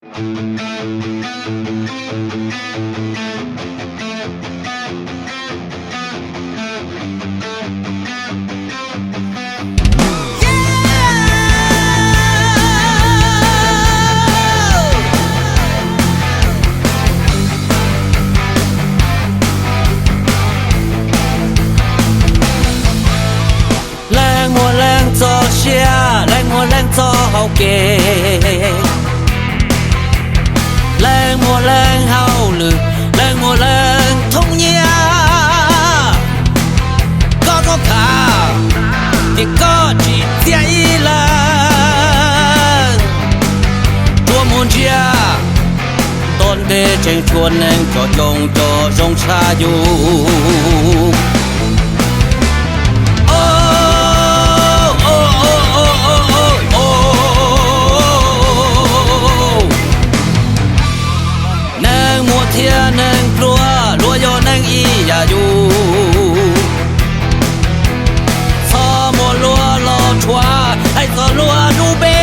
Leej muaj leej txoj sia, leej muaj leej txoj hau kev, leej muaj leej hauj lwm, leej muaj leej thooj nyiaj. Koj txhob khav, ces koj tsis txiaj ib leeg. Tuaj mus ntsia, nto ntej tseem tshuav neeg coob coob coob zoo tshaj yus. Neeg muaj thiab neeg pluag, luag yog neeg ib yam yus. Txhob muab luag los rhuav, hais txog luag lub npe.